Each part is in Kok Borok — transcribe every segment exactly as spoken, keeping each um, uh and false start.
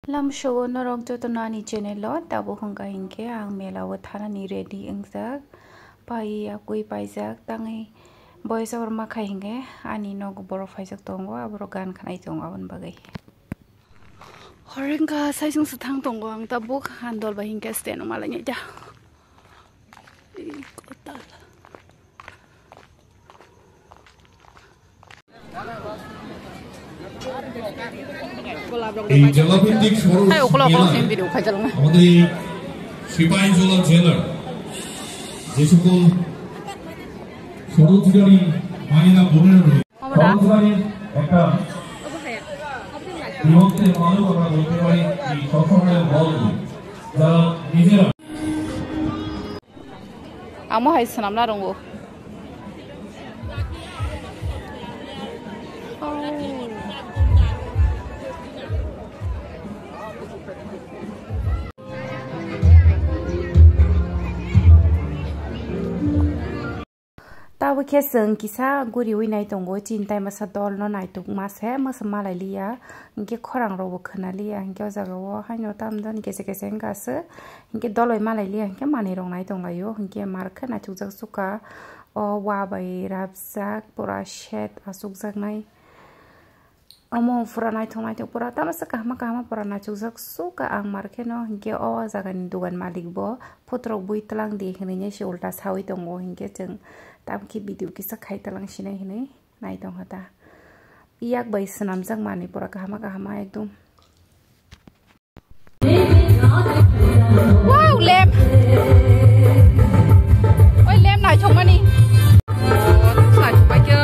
Lamsogo norok jotono ani channel o tabuk hwnkha hinkhe ang mela o thanani ready wngjak, pai yakui paijak tangwi boyes over ma khai hinkhe ani nogo borok phaijak tongo, aborok gan khanai tongo aboni bagwi. Hor wngkha saisung swthang tongo ang tabuk, andol bai hinkhe stand o malainai da. এই জেলাভিত্তিক ষড় মেলায় আমাদের এই সিপাহীজলা জেলার যে সকল ষড়ধিকারী মায়েরা বোনেরা রয়েছে, ষড়ধিকারীর একটা বৃহত্তর মানব আমরা বলতে পারি এই সবসময়ের বল, যারা নিজেরা Amo hai swnamna rwngo. Tabuk khe chwng kisa guriwi nai tongo, chini tai masa dolno naitukma se, masa malai liya, hinkhe khorang rokbo khna liya, hinkhe o jaga o haino tamjani kese kese wngkha aswk, hinkhe doloi malai liya, hinkhe manwi rok nai tonglaio, hinkhe mar khe naithokjak sukha o wa bai rabjak, pura set achukjaknai. Omo pura naithok naithok, pura tamasa kahama kahama pura nachukjak sukha ang mar kheno, hinkhe o jagani dogan malik bo photorok bui twlang di hinwi se ulta sawi tongo, hinkhe chwng tamokhe video kisa khai twlang sinai hinwi nai tongkha ta. Yak bai swnamjak manwi pura kahama kahama ekdom. Wow, lamp. Oi, lamp naithokmani. Oh, naithokbai khe.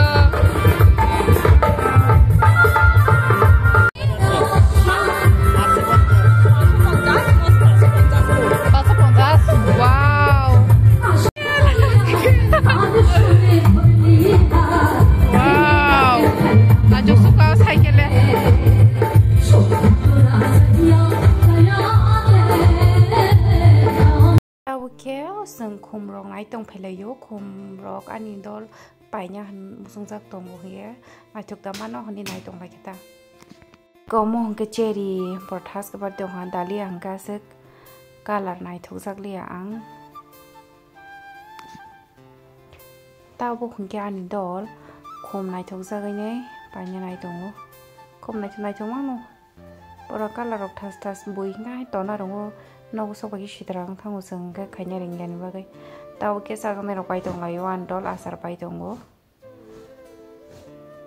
Wow. Wow. Najuk suka cycle le. Tabuk khe chwng khum rok nai tong phailaio, khum rok ani dol paina hwn muchungjak tongo hiye, naithok da mano hwnwi nai tong lai khe ta. Komo hwnkhe cherry porthas kwbar tongkha, dalia hwnkhe aswk colour naithokjak liya ang. Tabuk hwnkhe ani dol khum naithokjagwi nai paina nai tongo. Khum naithok naithok mano. Pura colour rok thas thas bui hwnkhe hai tona rwngo. Nogo sok bai khe sitra wng thango chwng hwnkhe khaina ringya ni bagwi. Tabuk khe chajaknai rok pai tong laio, ani dol achar pai tongo.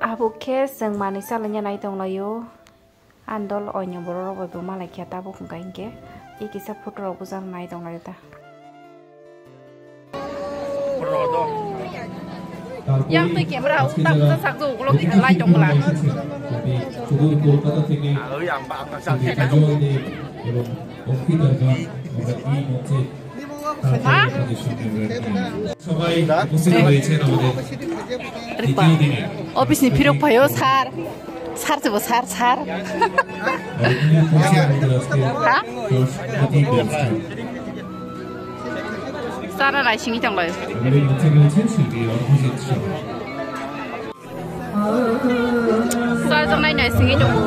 Abo khe chwng manwi chalaina nai tong laio. Ani dol oinw borok rok bai bo malai khe tabuk hwnkha hinkhe. E kisa photo rok bujak nai tong laio ta. Yang twi camera o tak bujak sak jo ukulok light tong bwla. শুধু কলকাতা থেকে এবং অঙ্কিতা গান আমরা এই মঞ্চে হ্যাঁ? সবাই উপস্থিত হয়েছেন আমাদের দ্বিতীয় দিনে। Office ni phirok phaio sir. Sir chwbo sir, sir. আর এখানে উপস্থিত আমাদের আজকে হ্যাঁ? দশ জাতীয় ব্যারিস্টার। Sir আর আইসিং tong lai. আমাদের মঞ্চে রয়েছেন শিল্পী অরভিজিৎ Saha. Sir jong nai nai singwi tongo.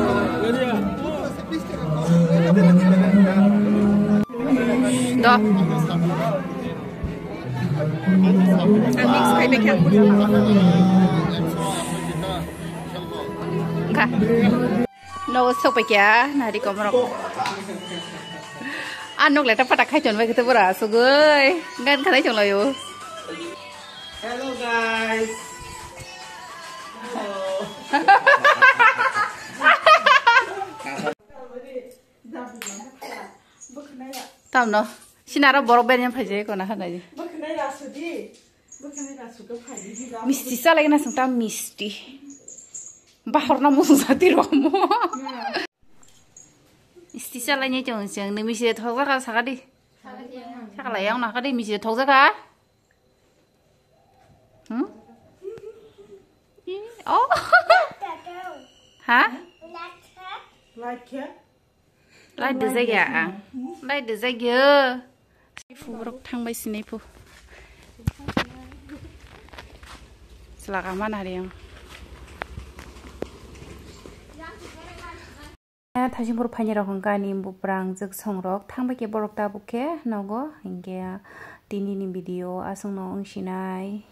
Do. Mix khai bai kha. Kha. No, sok pai kya, nari komorok. Ah, nok leta pata khai ton bai kete bora, sugoi. Gan khanai tong layo. Hello, guys. Hello. Tamno, sinaro borok beri phai je kona hanai. Misti chalai na sung ta misti. Bahor na musung sati romo. Misti chalai ni chong chong ni misti thok jaka sakadi. Sakala yang nakadi misti thok jaka. Hmm? Oh. Ha? Light dwjak ya ang. Light dwjak ya. Phuborok thangbai sinai phu. Selaka mana hari yang. Thasingpur phaini rok hwnkha ani buprang jwk songrok thangbai khe borok tabuk khe nogo hinkhe tini ni video aswk no wng sinai.